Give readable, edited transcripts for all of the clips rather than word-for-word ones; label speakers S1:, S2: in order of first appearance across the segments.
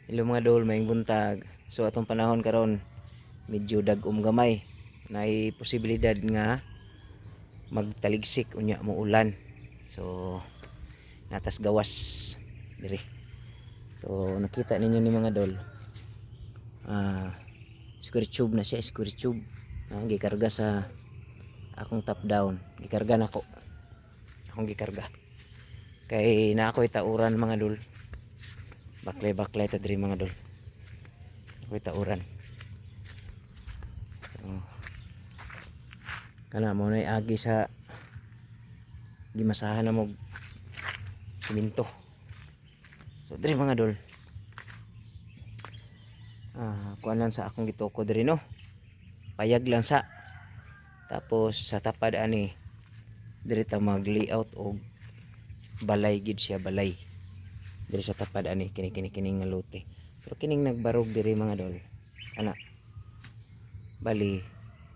S1: Hello, mga dol, maayong buntag. So atong panahon karon medyo dag-om gamay. Naay posibilidad nga magtaligsik unya mo ulan. So naa tas gawas diri. So nakita ninyo ni, mga dol. Square tube na siya, square tube. Gikarga sa akong top down. Gikarga nako. Akong gikarga. Kay naa ako'y tauran, mga dol. Baklay-baklay ta diri, mga dol. Ako'y tauran. So, kana mao na agi sa gimasahan na mo siminto. So diri, mga dol. Kuan lang sa akong gituko diri, no. Payag lang sa. Tapos sa tapad ani diri ta mag layout og balay gid siya, balay. Diri sa tapad ani kini kini kining nga lote. Pero kining nagbarog diri, mga dol. Ana. Bali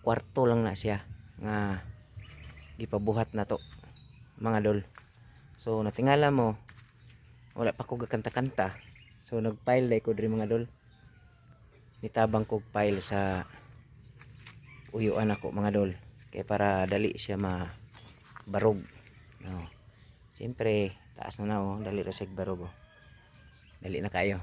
S1: kwarto lang na siya nga gipabuhat na to, mga dol. So natingala mo wala pa ko gakanta-kanta. So nag-pile dai ko diri, mga dol. Nitabang kog pile sa uyuan ako, mga dol. Kay para dali siya mabarog. No. Siyempre, taas na na oh, dali ra siya barog oh. Dali na kayo.